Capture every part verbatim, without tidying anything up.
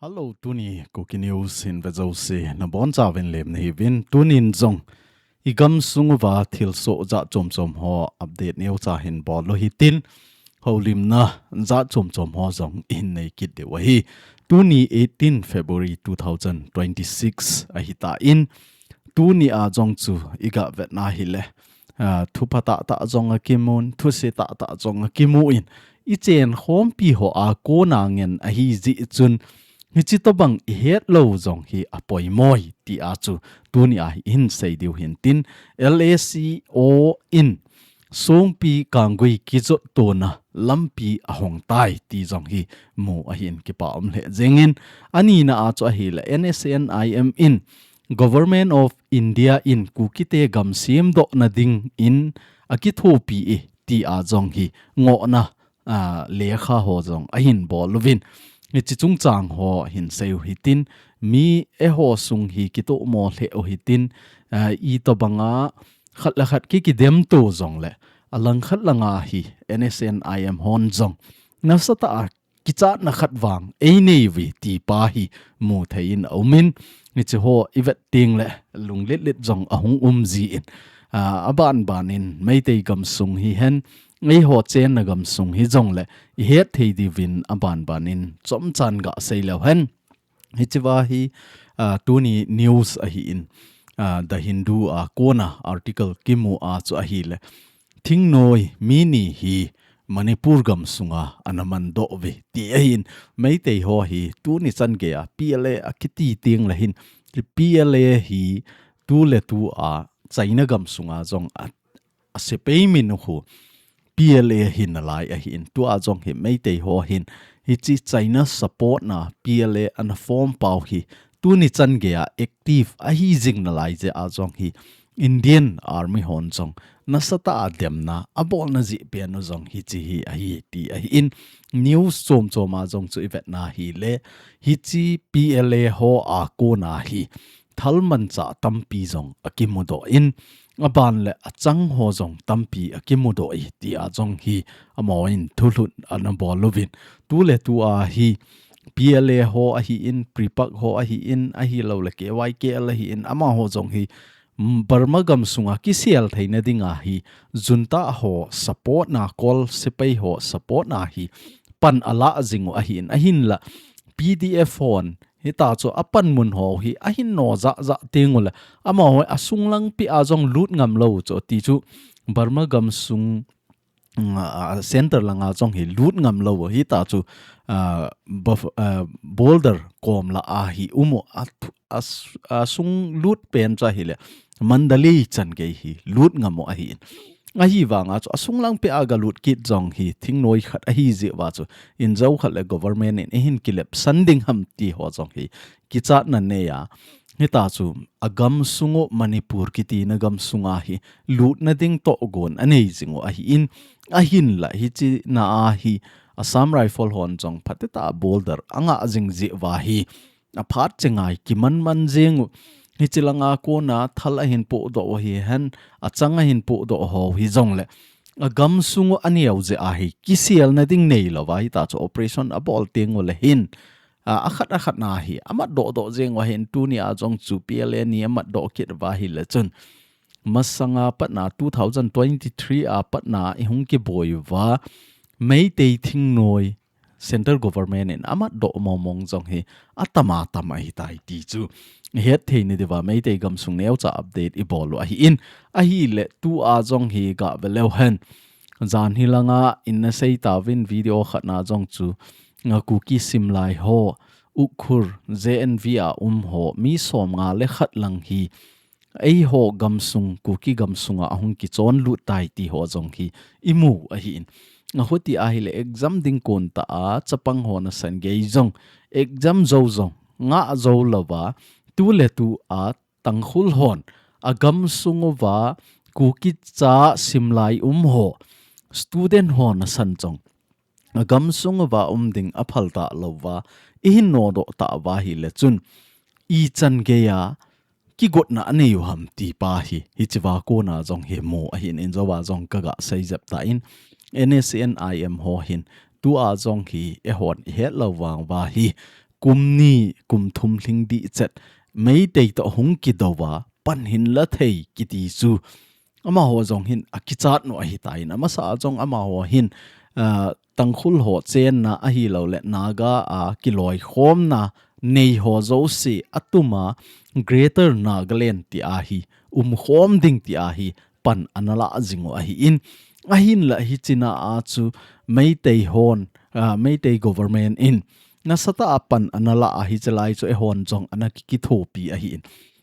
Hello, tuni Kuki News hin vejouse nabonchauvin lemna hiuvin, tunin jong igamsung uva thilsoh jat chomchom ho update neocha hin bol u hitin, houlimna jat chomchom ho jong ihin nei kit diu ahi. Tuni eighteen February two thousand twenty-six ahitan, tuni a jong chu iga vetna hile, ah, thupha tahtah jong akimun, thuse tahtah jong akimun, ichen khompi ho a kona ngen ahi jeh chun, hichi tobang ihet lou jong hi apoimoi ti a chu tuni a ihin sei diu hintin, L A C O in Songpi Kanggui kijot tona lampi ahong tai ti jong hi mu ahin, kipa um lheh jengin, anina a chu ahile N S N I M in Government of India in Kukite gam semdohna dingin akithopi e ti a jong hi ngohna, ah, lekha ho jong ahin bol uvin. Hichi chungchang ho hin sei u hitin, mi eiho sung hi kitomo lheh u hitin, ah, itobanga khat le khat ki kidemto jongle, alangkhat langa hi N S N I M hon jong nasatah a kichatna khat vang einei uve ti pa hi mu thei in aumin, hichi ho ivet tengle lunglet let jong ahung um jin, ah, abanbanin Meitei gamsung hihen, eiho chenna gamsung hijongle ihet thei diuvin abanbanin chomchan ga sei leu hen. Hichiva hi, ah, tuni news ahin, ah, The Hindu a kona article kimu a chu ahile, thingnoi mi ni hi Manipur gamsunga ana mandoh uve ti ahin, Meitei ho hi tuni chan geiya P L A akiti tengle hin, P L A hi tuletu a China gamsunga jong a, asepai min u khu P L A hi nalai ahin, tua jong hi Meitei ho hin hichi China support na P L A ana form pau hi tuni chan geiya active ahi jing nalai jeh a jong hi Indian Army hon jong nasatah a demna abolna jeh pen u jong hichi hi ahi ti ahin, news chomchom a jong chu ivetna hile hichi P L A ho a kona hi thalmanchah tampi jong akimudoh in, aban le achang ho jong tampi akimudoh e ti a jong hi amahon thulhut ana bol uvin. Tuletu a hi P L A ho ahin, PREPAK ho ahin, ahilouleh K Y K L ahin, amaho jong hi, mm, Burma gamsunga kisel theina dinga hi junta ho support na, Kol sepai ho support na hi pan alah jing u ahin, ahinla P D F hon hita chu apanmun ho hi ahin no jahjah teng ule, amaho asung lang pia jong lut ngam lou chu ti chu Burma gamsung, mm, a, a center langa jong hi lut ngam lou hita chu, a, buff-, a, border kom lah a hi um u a thu-, a s-, asung lut pen chu ahile Mandalay chan gei hi lut ngam u ahin. Ahivanga chu asung lang pia galut kit jong hi thingnoi khat ahi jeh uva chu injo khat le government in eihin kilepsan ding ham ti ho jong hi kichatna nei a. Hita chu agamsung u Manipur kiti na gamsunga hi lutna ding tohgon anei jing u ahin, ahinla hichi na a hi Assam Rifle hon jong phatetah a border angah jing jeh uva hi aphat chenga kimanman jing u. Hichi langa kona thal ahin pohdoh u hihen, achang ahin pohdoh ho hijongle agamsung u aneo jeh a hi kiselna ding neilou va hita chu operation abol teng ule hin, a, akhat akhat na hi amatdoh doh jeng u ahin, tuni a jong chu P L A ni amatdoh kit uva ahile chun masanga patna two thousand twenty-three a patna ihung kiboi uva Meitei thingnoi central government in amatdoh mongmong jong hi atam atam ahitai ti chu ihet thei nadiuva Meitei gamsung neocha update ibol u ahin, ahile tua jong hi gave leu hen. Jan hi langa ina sei tauvin video khat na jong chu, a, Kuki simlai ho, Ukhrul, J N V a um ho, mi somnga le khat lang hi eiho gamsung, Kuki gamsunga ahung kichon lut tai ti ho jong hi imu ahin. Ahuti ahile exam ding kon tah a chapang ho nasan gei jong exam jou jong ngah jou louva tuletu a Tangkhul hon agamsung uva Kuki cha simlai um ho, student ho nasan jong agamsung uva um ding aphal talou va, ihin nodoh tah uva ahile chun ichan geiya kigotna anei u ham ti pa hi, hichiva kona jong hi mu ahin, injouva jong kaga sei jep tan, N S C N I M ho hin tua jong hi eihon ihet lou vang uva hi kum ni kum thum lhing ding chet Meitei toh hung kidou va pan hin la thei kiti chu amaho jong hin akichat nau ahitan, amasa a jong amaho hin, ah, Tangkhul ho chenna ahilouleh Naga a kiloikhomna nei ho jouse atuma Greater Nagaland tia hi umkhom ding tia hi pan ana la jing u ahin, ahinla hichea chu Meitei hon, ah, Meitei government in nasatah a pan ana la a hiche lai chu eihon jong ana ki, kithopi ahin.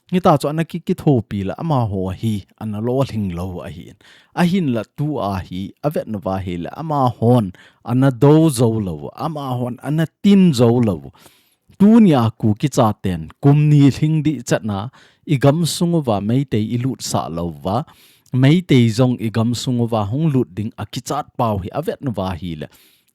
Hita chu ana ki, kithopi le amaho hi ana lolhing lou ahin. Ahinla tua hi avet nauva hile amahon ana dou jou lou, amahon ana tin jou lou. Tunia Kuki chaten kum ni lhing ding chetna igamsung uva Meitei ilutsah lou uva, Meitei jong igamsung uva hung lut ding akichat pau hi avet nauva hile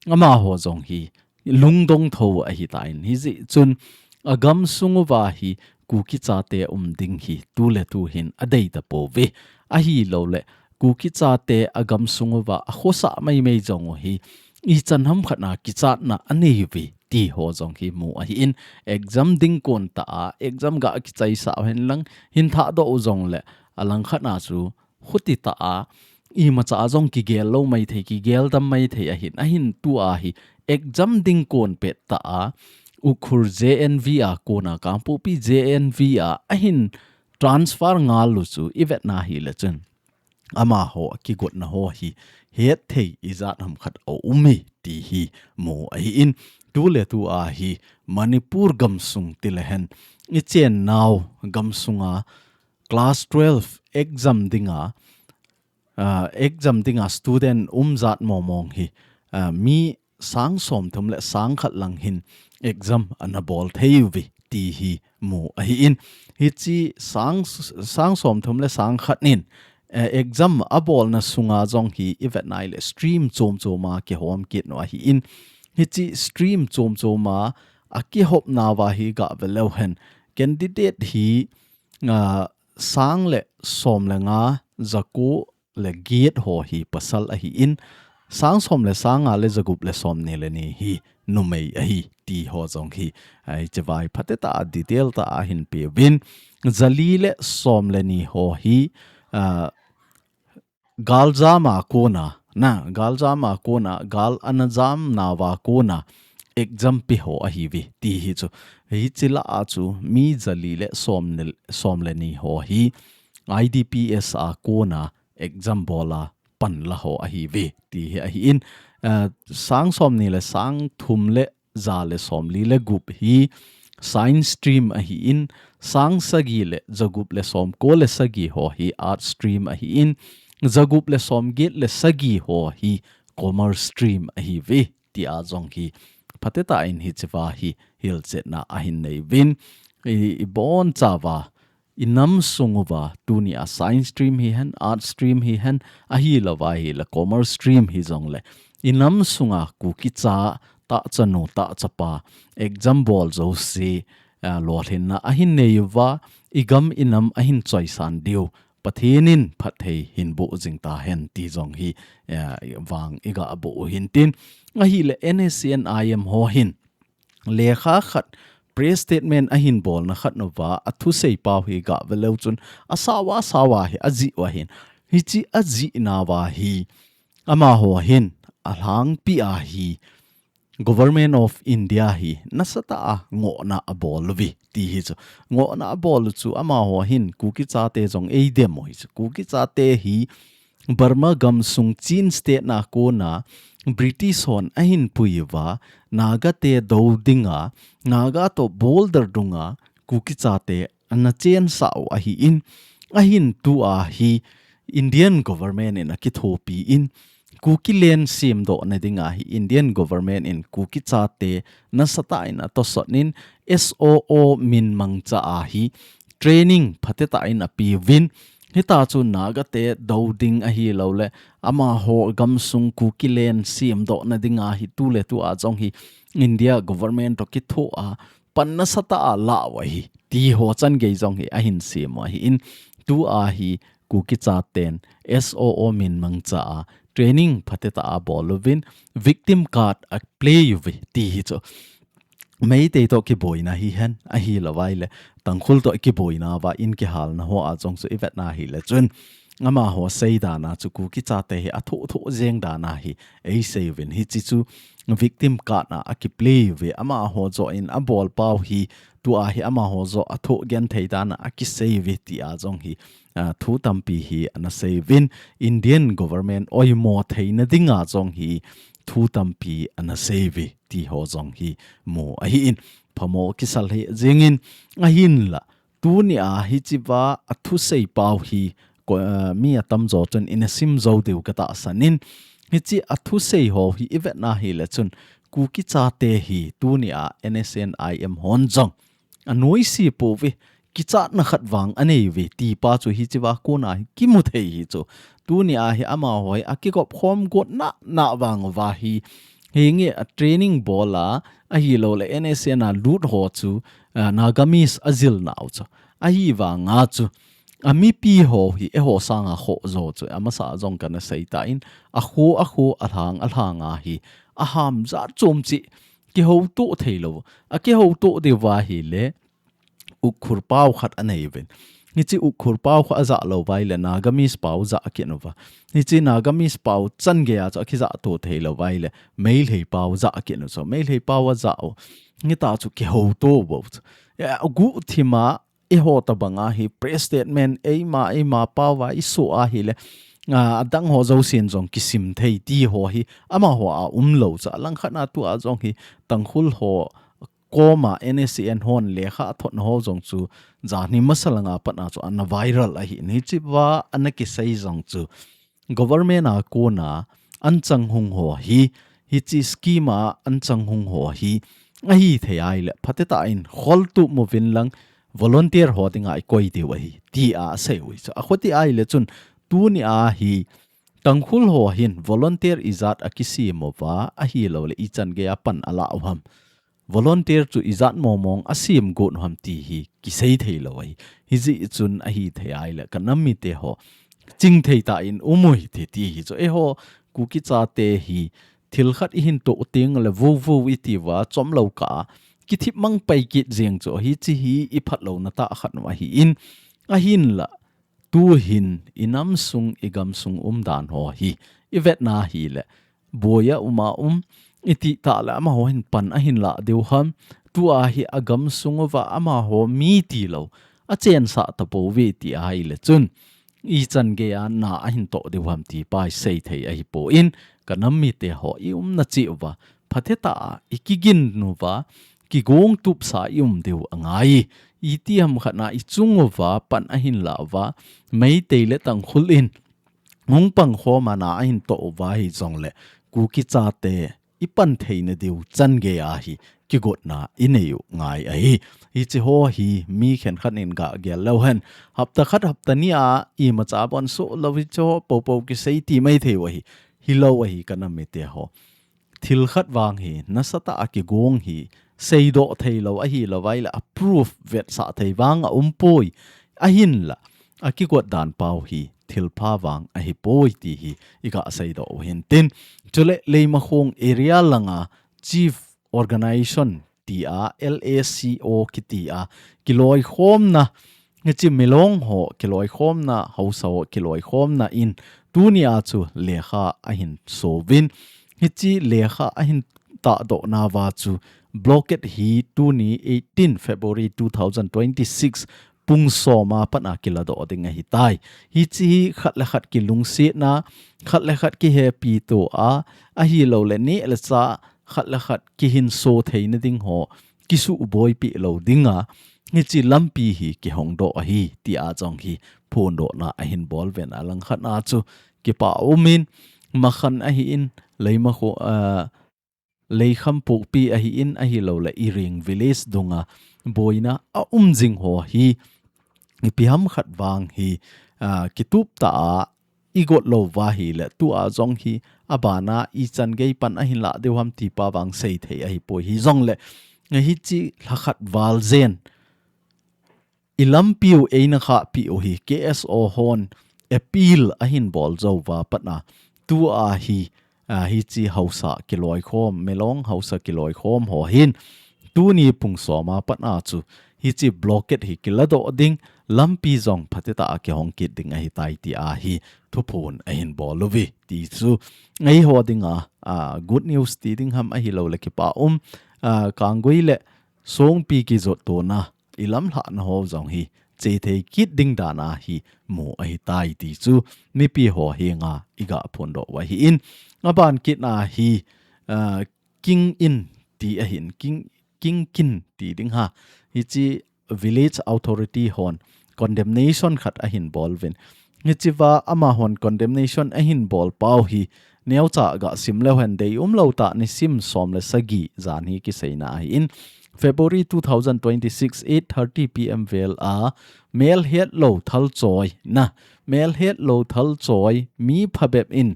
amaho jong hi lungdong tho ahitan, hijeh chun agamsung uva hi Kuki chate um ding hi tuletu hin adei tapouve. Ahilouleh Kuki chate agamsung uva akhosah maimai jong u hi ichan hamkhat a kichatna anei uve ti ho jong hi mu ahin, exam ding kon tah a exam ga kichaisah u henlang hin thahdoh u jongleh alangkhat a chu khuti tah a imacha jong kigel lou maithei, kigel dam maithei ahin, ahin tua hi exam ding kon pet tah a Ukhrul J N V a kona Kangpokpi J N V a ahin transfer ngal u chu ivet na hile chun amaho akigotna ho hi hetthei ijat hamkhat aum e ti hi mu ahin, tuletu a hi Manipur gamsung tilehen ichennau gamsunga class twelve exam dinga, ah, exam dinga student um jat mong mong hi, ah, mi sang somthum le sang khat lang hin exam ana bol thei uve ti hi mu ahin. Hiche sang, sang somthum le sang khat in, eh, exam abolna sunga jong hi ivet na hile stream chom chom a kihom kit nau ahin. Hiche stream chom chom a akihop nauva hi gah ve leu hen candidate hi, ah, sang le som le nga, jako le get ho hi pasal ahin, sang som le sang nga le jagup le som ni le ni hi numei ahi ti ho jong hi, ah, hiche vai phatetah a detail tah a hin peuvin, jali le som le ni ho hi, ah, galjam a kona, na, galjam a kona, gal ana jam nauva kona exam pe ho ahiuve ti hi chu. Hiche lah a chu mi jali le som le, som le ni ho hi I D P S a kona exam bol a pan la ho ahiuve ti hi ahin, ah, sang som ni le sang thum le ja le som li le gup hi science stream ahin, sang sagi le jagup le som ko le sagi ho hi art stream ahin, jagup le som get le sagi ho hi commerce stream ahiuve tia jong hi phatetah in hiche va hi hilchetna ahin nei uvin, i, ibonchauva inam sung uva tunia science stream hihen, art stream hihen, ahilouva hile commerce stream hijongle inam sunga Kuki cha, tahchanu tahchapa exam bol jouse, ah, lolhinna ahin nei uva, igam inam ahin choisan diu Pathen in phatthei hin boh jing tahen ti jong hi, ah, vang iga boh u hintin, ahile N S C N I M ho hin lekha khat press statement ahin bolna khat nauva athusei pau hi gah ve leu chun asao a sao a hi ajih u ahin. Hiche ajih nauva hi amaho hin alhangpi a hi Government of India hi nasatah a ngohna abol uve ti hi chu. Ngohna abol u chu amaho hin Kuki chate jong eidem u hi chu. Kuki chate hi Burma gamsung Chin state na kona British hon ahin pui uva, Naga te dou dinga, Naga toh border dunga Kuki chate ana chensah u ahin, ahin tua hi Indian government in akithopi in, Kuki land semdohna dinga hi Indian government in Kuki chate nasatah in atosot in S O O min mangcha a hi training phatetah in apeuvin, hita chu Naga te dou ding ahilouleh amaho gamsung Kuki land semdohna dinga hi tuletu a jong hi India government toh kithoa pan nasatah a la u ahi ti ho changei jong hi ahin sem u ahin, tua hi Kuki chaten S O O min mangcha a training phatetah a bol uvin, victim card a play uve ti hi chu. Meitei toh kiboina hihen, ahilou vaile Tangkhul toh kiboina uva in kihalna hoa jong chu ivetna hile chun, amaho seidan a chu Kuki chate hi athoh thoh jeng dan ahi, eisei uvin hiche chu victim card a akiplay uve, amaho joh in abol pau hi, tua hi amaho joh athoh genthei dan a akisei uve tia jong hi, a, thu tampi hi ana sei uvin, Indian government oimo theina dinga jong hi thu tampi ana sei uve ti ho jong hi mu ahin, phamo kisal hi jingin, ahinla tunia hichea athusei pau hi ko, a, mi atamjo chun ina sim jou diu katahsan in, hiche athusei ho hi ivetna hile chun Kuki chate hi tunia N S C N I M hon jong anoise pouve, kichatna khat vang anei uve ti pa chu hichea kona hi kimu thei hi chu. Tunia hi amaho hi akigop khom got nana vang uva hi, hinge a training bol a, ahilou le N S C N a lut ho chu, a, Nagamese ajil nau chu. Ahivanga chu, amipi ho hi eiho sanga khoh jo chu, amasa jong kana sei tan, akho, akho, alhang, alhang a hi, aham jat chom cheh, kihouto theilou, akihouto diu va hile, Ukhrul pau khat anei uvin. Hiche Ukhrul pau khat ajah lou vaile Nagamese pau jah kit uva. Hiche Nagamese pau chan geiya chu akijah to theilou vaile Meitei pau jah kit u chu. Meitei pau ajah u. Hitia chu kihouto bou chu. Ya, aguhthima eiho tabanga hi press statement eima, eima pau va iso ahile, a, adang ho jousen jong kisim thei ti ho hi amaho a umlou chu. Alangkhat a tua jong hi Tangkhul ho koma N S C N hon lekha athotna ho jong chu, janhi masa langa pat a chu ana viral ahin, hichea ana kisei jong chu, government a kona anchang hung ho hi, hiche scheme a anchang hung ho hi, ahithei ahile phatetah in kholtup uvin lang, volunteer ho dinga ikoi diu ahi, tia asei u chu. Akhuti ahile chun, tunia hi Tangkhul ho hin volunteer ijat akisem uva, ahilou le ichan geiya pan ala u ham, volunteer chu ijat mong mong asem got u ham ti hi kisei theilou ahi. Hijeh chun ahithei ahile kanam mite ho chingthei tah in um u hite ti hi chu. Eiho Kuki chate hi thil khat ihin toh teng le vo vo iti uva, chomlou kah a kithip mang pai kit jeng chu, hiche hi iphat louna tah khat u ahin, ahinla tuhin inam sung, igam sung umdan ho hi ivetna hile, boi a um a um, iti tah le amaho hin pan ahin lah diu ham, tua hi agam sung uva amaho mi tilou achensah tapouve ti ahile chun, ichan geiya na ahin toh diu ham ti pa hi sei thei ahipon, kanam mite ho iumna cheh uva phatetah a ikigin uva, kigong tupsa ium diu angai. Itiham khat a ichung uva pan ahin lah uva, Meitei le Tangkhul in hung pang khom a na ahin toh uva hijongle, Kuki chate ipan theina diu chan geiya hi kigotna inei u ngai ahi. Hiche ho hi mi khenkhat in gah gel leu hen, hapta khat hapta ni a imacha bon soh lou hiche ho popo kisei ti mai thei u ahi. Hilou ahi kanam mite ho. Thil khat vang hi nasatah a kigong hi seidoh theilou ahilou vaile a proof vetsah thei vang aumpoi. Ahinla akigot dan pau hi thilpha vang ahipoi ti hi iga seidoh u hintin. Chule Leimakhong area langa chief organization tia, L A C O kitia kiloikhomna, hiche Milong ho kiloikhomna, haosa ho kiloikhomna in tunia chu lekha ahin so uvin. Hiche lekha ahin tahdoh nauva chu blockade hi tuni eighteen February two thousand twenty-six pung som a pat a kiladoh ding ahitai. Hiche hi khat le khat kilungsetna, khat le khat kihepi to a, ahilou le neh le chah khat le khat kihinso theina ding ho kisuhboipi lou dinga, hiche lampi hi kihongdoh ahi, tia jong hi phondohna ahin bol uvin, alangkhat a chu kipa umin, Makhan ahin, Leimakho, ah, Leikhampokpi ahin, ahilou le Iring village dunga boina aum jing ho hi, ipi ham khat vang hi, ah, kitup tah a igot lou uva ahile, tua jong hi abana ichan gei pan ahin lah diu ham ti pa vang sei thei ahipoi, hijongle hiche lhakhat val jen ilampiu eina khahpiu hi K S O hon appeal ahin bol jou uva pat a, tua hi, a, hichi hausa kiloikhom, Melong hausa kiloikhom ho hin, tuni pung soma pat a chu, hichi blockade hi kiladoh ding, lampi jong phatah a kihong kit ding ahitai ti ahi, thuphon ahin bol uve ti chu, eiho dinga, a, good news ti ding ham ahilou le kipa um, a, Kanggui le Songpi kijot tona, i lamlhahna ho jong hi, chethei kit ding dan ahi mu ahitai ti chu, mipi ho henga i ga phondoh u ahin, aban kit a hi, a, King In ti ahin, King, King Kin ti ding ha, hichi village authority hon condemnation khat ahin bol uvin. Hichiva amahon condemnation ahin bol pau hi, neocha ga sim leu hen deium lou tah nisim som le sagi jan hi kiseina ahin. February two thousand twenty-six, eight thirty P M vel a, melhetlou thalchoi na, melhetlou thalchoi mi phabep in,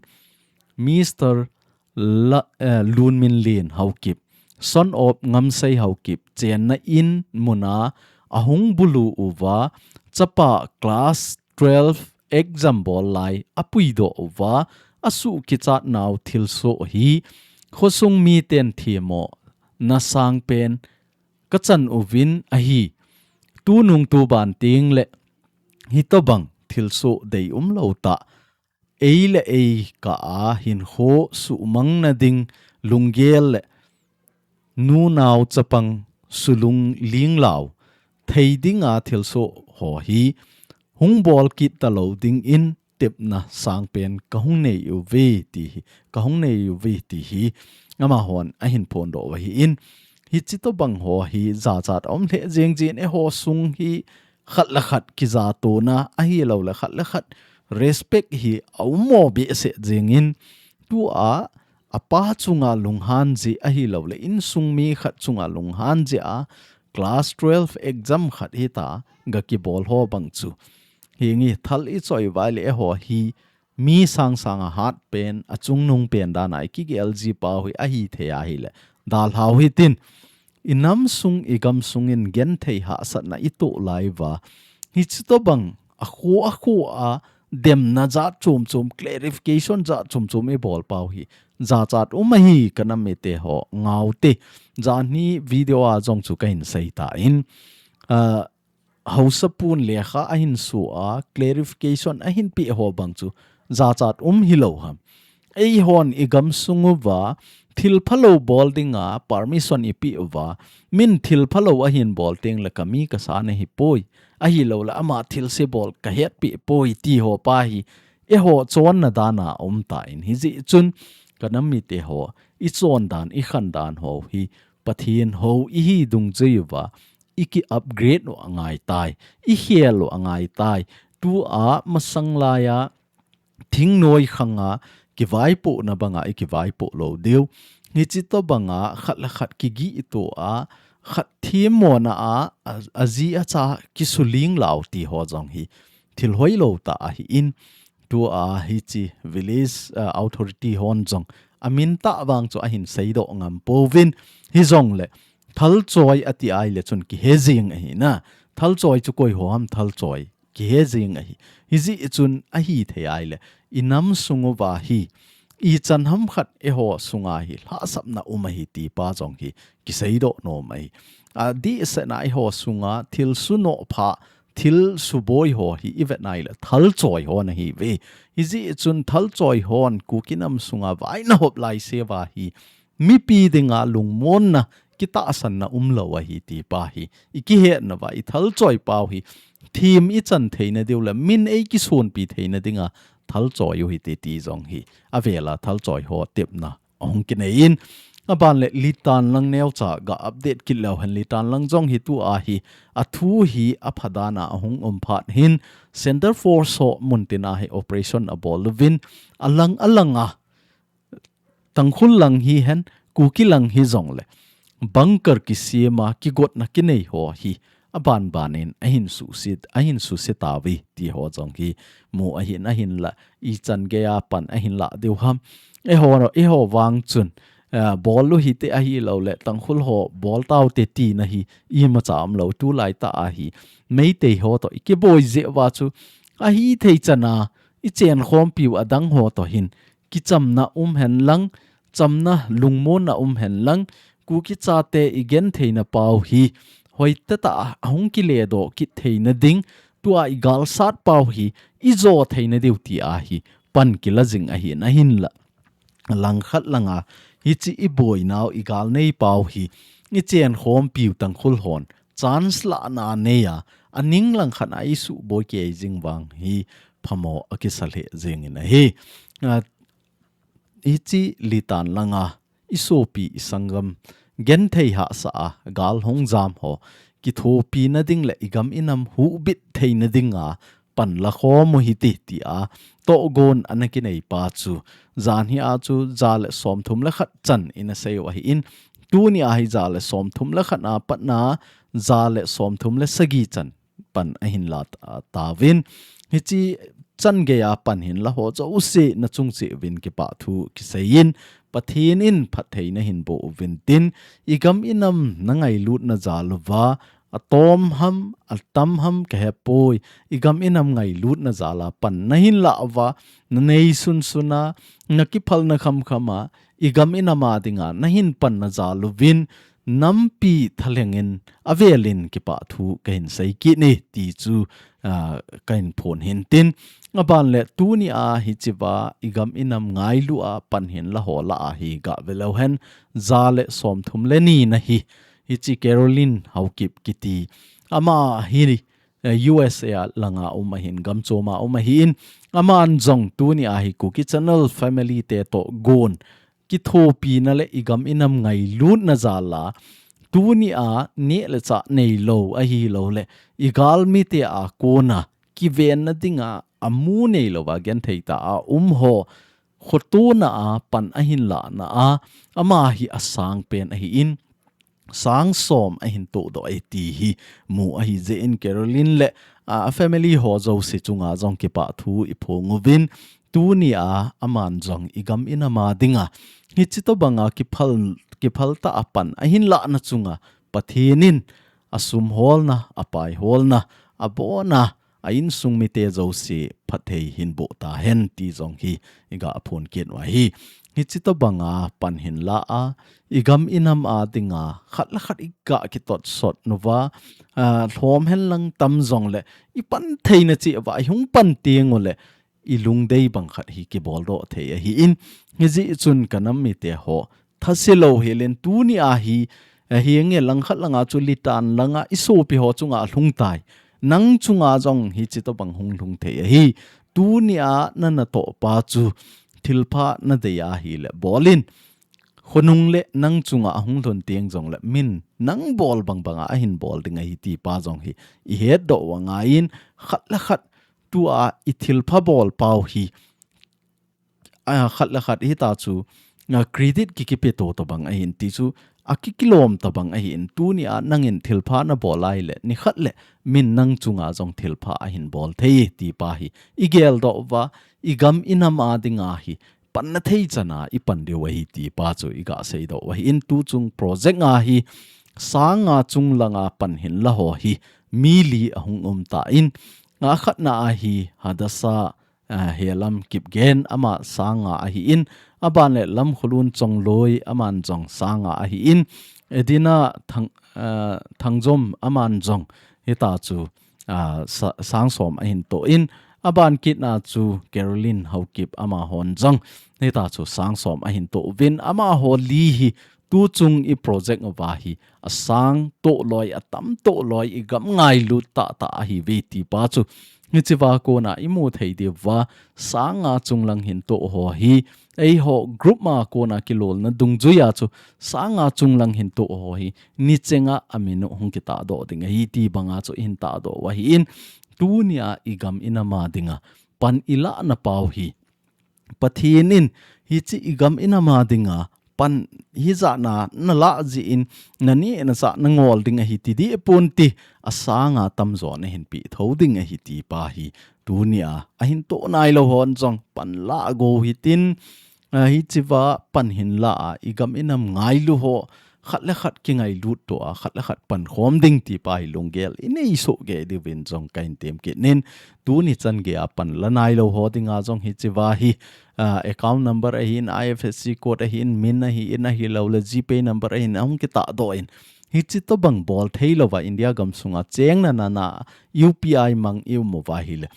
Mister La, eh, Lunminlen Haokip, son of Ngamsei Haokip, chenna in muna ahung bulu uva, chapa class twelve exam bol lai apuidoh uva, asuh kichat nau thilsoh hi, khosung miten themmo na sangpen kachan uvin ahi, tunung tuban teng le hitobang thilsoh deium lou tah, ei le ei kah a hinkho suhmang na ding lunggel le nunau chapang sulung linglau thei dinga thilsoh ho hi hung bol kit talou dingin tepna sangpen kahung nei uve ti hi, kahung nei uve ti hi amahon ahin phondoh u ahin, hichi tobang ho hi jachat aum lheh jeng jin, eiho sung hi khat le khat kijatona ahilou le khat le khat respect hi aum mo behseh jengin, tua apa chunga lunghan jeh ahilou le insung mi khat chunga lunghan jeh a class twelve exam khat hita ga kibol ho bang chu, hinge thal i choi uva le eiho hi mi sangsang a hat pen, achungnung pen dan a i kigel ji pau hi ahithei ahile, dalhau hitin, i namsung i gamsung in genthei hahsatna i toh lai uva, hichi tobang akhu akhu a demna jat chom chom, clarification jat chom chom i bol pau hi jachat um ahi ka nam mite ho, ngau te. Jan hi video a jong chu kahin sei tan, a, Hausapun lekha ahin su a, clarification ahin pe ho bang chu jachat um hilou ham. Eihon i gamsung uva thil phalou bol dinga permission i pe uva, min thil phalou ahin bol teng le ka mi ka sa nahi poi, ahilou le ama thilse bol ka hetpi poi ti ho pa hi eiho chonna dan a um tan, hijeh chun ka nam mite ho, i chondan i khandan ho hi Pathen ho i hi dungjui uva i ki upgrade u angai tai, i khel u angai tai. Tua masang laiya thingnoi khanga kivaipohna banga i kivaipoh lou diu. Hichi tobanga khat le khat kigih tua, khat themmona a, a, aji acha kisuling lau ti ho jong hi thil hoilou tah ahin, tua hichi village, a, authority hon jong amin tah vang chu ahin seidoh ngam pouvin, hijongle thalchoi ati ahile chun kihe jing ahi na. Thalchoi chu koi ho ham thalchoi? Kihe jing ahi. Hijeh chun ahithei ahile i namsung uva hi ichan ham khat eiho sunga hi lhahsamna um ahi ti pa jong hi kiseidoh nom ahi. Adehsetna eiho sunga thil sunoh pha, thil suboi ho hi i vet ahile thalchoi ho nahiuve. Hijeh chun thalchoi hon Kuki nam sunga vaina hop laiseuva hi mipi dinga lungmonna, kitahsanna umlou ahi ti pa hi i kihetna uva, i thalchoi pau hi them i chan theina diu le min ei kisonpi theina dinga thalchoi u hite ti jong hi avela thalchoi ho tepna ahung kinei in, aban le Litan lang neocha ga update kit leu hen. Litan lang jong hi tua hi athu hi apha dan a ahung um phat hin, Centre Force ho muntina hi operation abol uvin, alang alanga Tangkhul lang hihen, Kuki lang hijongle bunker kisema kigotna kinei ho hi aban banin ahin susit, ahin susit tauve ti ho jong hi mu ahin, ahinla ichan geiya pan ahin lah diu ham. Eiho, eiho vang chun, eh, bol u hite ahilou le Tangkhul ho bol taute tina hi imacha umlou, tulai tah a hi Meitei ho toh i kiboi jeh uva chu ahithei chana i chenkhompiu adang ho toh hin kichamna um hen lang, chamna lungmonna um hen lang, Kuki chate i gentheina pau hi hoitah a hung kiledoh kit theina ding, tua i galsat pau hi i jo theina diu ti ahi pan kila jing ahin, ahinla langkhat langa hichi i boinau i gal nei pau hi i chen khom piu Tangkhul hon chance lahna nei a, a ning langkhat a i suboi kei jing vang hi phamo a kisa lheh jingin ahi. A, hichi litan langa i sopi i sanggam genthei hahsa a gal hung jam ho kithopina ding le i gam i nam huhbit theina dinga pan la khom u hite tia tohgon ana kinei pa chu, jan hi a chu ja le somthum le khat chan ina sei u ahin, tuni a hi ja le somthum le khat a patna ja le somthum le sagi chan pan ahin la ta-, tauvin, hichi chan geiya pan hin la ho jouse na chung cheh uvin kipa thu kisei in, Pathen in phattheina hin boh uvin tin, i gam i nam na ngailutna jal uva, a tom ham, a tam ham ka hepoi, i gam i nam ngailutna jal a pan na hin la uva, na nei sunsun a, na kiphalna khamkham a, i gam i nam a dinga na hin pan na jal uvin, nampi thalheng in avel in kipa thu ka hin sei kit e ti chu, a, ka hin phon hin tin. A ban le tuni a hichi va i gam i nam ngailu a pan hin la ho lah a hi ga ve leu hen, ja le somthum le ni na hi, hichi Caroline Haokip kiti. Ama hi, eh, U S A a langa um ahin, gamchom a um ahin, aman jong tuni a hi Kuki Channel family te tohgon kithopina le i gam i nam ngailutna jal a, tuni a neh le chah neilou ahilou le, i galmite a kona kivenna dinga a mu neilou a genthei tah a um ho khotona a pan ahin lahna a, ama hi a sang pen ahin, sang som ahin tohdoh e ti hi mu ahi jeh in Caroline le, a, a family ho jouse chunga jong kipa thu i phong uvin, tuni a aman jong i gam i nam a dinga hichi tobanga kiphal, kiphal tah a pan ahin lahna chunga Pathen in a sum holna, a pai holna, a bona, a insung mite jouse phatthei hin boh ta hen ti jong hi i ga phong kit u ahi. Hichi tobanga pan hin la a, i gam i nam a dinga khat le khat i ga kitotsot nu va, a, lhom hen lang tam jong le, i pan theina cheh uva i hung pan teng u le, i lungdei bang khat hi kibol doh thei ahin, hijeh chun ka nam mite ho, thase lou hel in tuni a hi, a, hi nge langkhat langa chu litan langa i sopi ho chunga lhung tai. Nang chunga jong hichi tobang hung lhung thei ahi. Tuni a na natoh pa chu thilpha na dei ahi le bol in. Khonung le nang chunga a hung lhun teng jong le min nang bol bang banga ahin bol ding ahi ti pa jong hi i het doh u angai in, khat le khat tua i thilpha bol pau hi, a, khat le khat hita chu, a, credit ki, kipe to tobang ahin ti chu, a ki, kilom tobang ahin, tuni a nangin thilpha na bol lai le, ni khat le min nang chunga jong thilpha ahin bol thei ti pa hi i gel doh uva, i gam i nam a dinga hi pan na thei chan a i pan diu ahi ti pa chu i ga sei doh u ahin, tu chung project a hi sang nga chung langa pan hin la ho hi mi li a hung um ta in, a khatna a hi Hadassah, a, Helam Kipgen ama sang nga ahin, a ban le Lamkholun Chongloi aman jong sang nga ahin, Edina Thang, a, Thangjom aman jong hita chu, a, sa-, sang som ahin toh in, a ban kitna chu Caroline Haokip ama hon jong hita chu sang som ahin toh uvin, ama ho li hi tu chung i project uva hi a sang toh loi, a tam toh loi, i gam ngailut tah tah ahi ve ti pa chu. Hichi va kona i mu thei diu va, sang nga chung lang hin toh ho hi, eiho group ma kona kilolna dungjui a chu sang nga chung lang hin toh ho hi, ni chenga a min u hung kitah doh ding ahi ti banga chu i hin tahdoh u ahin, tuni a i gam i nam a dinga pan i lahna pau hi Pathen in hichi i gam i nam a dinga pan hijat na na lah jeh in na neh na chah na ngol ding ahi ti dih pon ti, a sang nga tamjo na hin pe tho ding ahi ti pa hi tuni a, a hin toh nailou hon jong pan la go hitin, a, hichi va pan hin la a i gam i nam ngailu ho khat le khat kingailut to a, khat le khat pankhom ding ti pa hi lunggel i nei soh kei diuvin jong ka hin tem kit in, tuni chan gei a pan la nailou ho dinga jong hiche va hi, ah, account number ahin, I F S C code ahin, min ahin, ahilou le GPay number ahin, ahung kitahdoh in. Hiche tobang bol thei louva India gam sunga cheng nana a U P I mang i um uva ahile,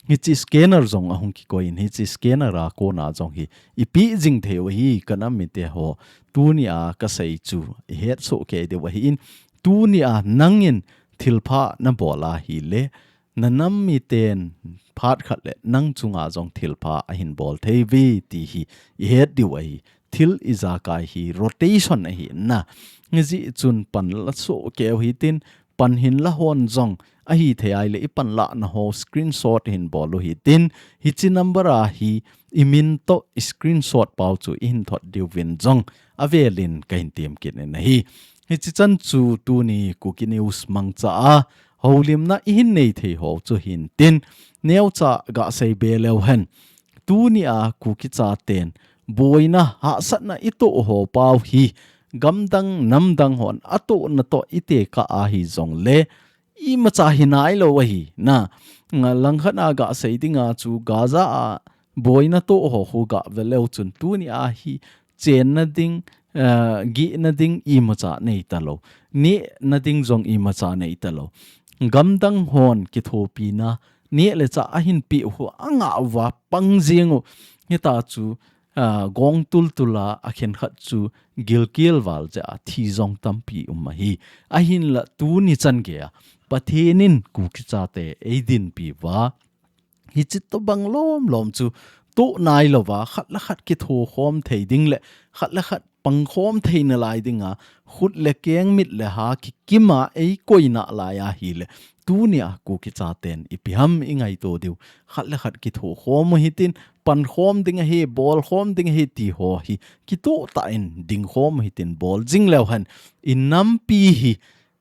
hiche scanner jong ahung kikoi in, hiche scanner a kona jong hi i pe jing thei u ahi, ka nam mite ho. Tuni a ka sei chu i het soh kei diu ahin, tuni a nangin thilpha na bol ahile, na nam miten phat khat le nang chunga jong thilpha ahin bol thei uve ti hi i het diu ahi. Thil ijakai hi rotation ahi na. Hijeh chun pan la soh kei u hitin, pan hin la hon jong ahi thei ahile i pan lahna ho screenshot hin bol u hitin, hiche number a hi i min toh i screenshot pau chu i hin thot diuvin jong avelin ka hin tem kit in ahi. Hiche chan chu tuni Kuki News mangcha a houlimna i hin nei thei ho chu hintin, neocha ga sei be leu hen. Tuni a Kuki chaten boina hahsatna i toh ho pau hi, gamdang namdang hon atohna toh i tekah ahi jongle, imacha hi nailou ahi na. Nga langkhat a ga sei dinga chu Gaza a boina toh ho khu ga ve leu chun tuni a hi chenna ding, eh, gihna ding imacha nei talou. Nehna ding jong imacha nei talou. Gamdang hon kithopina, neh le chah ahin peh u khu angah uva pang jing u. Hita chu, ah, gong tultul a, akhen khat chu gilkel val jeh a thi jong tampi um ahi. Ahinla tuni chan gei a Pathen in Kuki chate eidinpi uva, hiche tobang lomlom chu toh nailouva, khat le khat kithokhom thei ding le khat le khat pangkhom thei nalai dinga, khut le keng mit le ha kikim a eikoi nalai ahile, tuni a Kuki chaten ipi ham i ngaito diu. Khat le khat kithokhom u hitin, pankhom ding ahi, bolkhom ding ahi ti ho hi kitoh tah in dingkhom u hitin, bol jing leu hen i nampi hi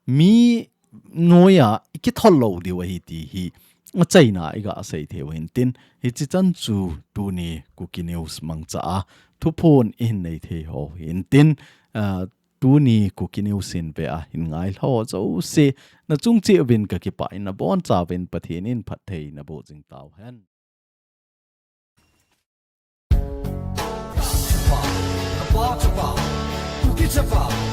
mi noiya i kithol lou diu ahi ti hi achaina i ga sei thei u hintin, hiche chan chu tuni Kuki News mangcha a thuphon i hin nei thei ho hintin, ah, tuni Kuki News in ve a hin ngai ho jouse, na chung cheh uvin ka kipah in, na boncha uvin Pathen in phatthei na boh jing tau hen. Chapa, Chapa, Kuki Chapa.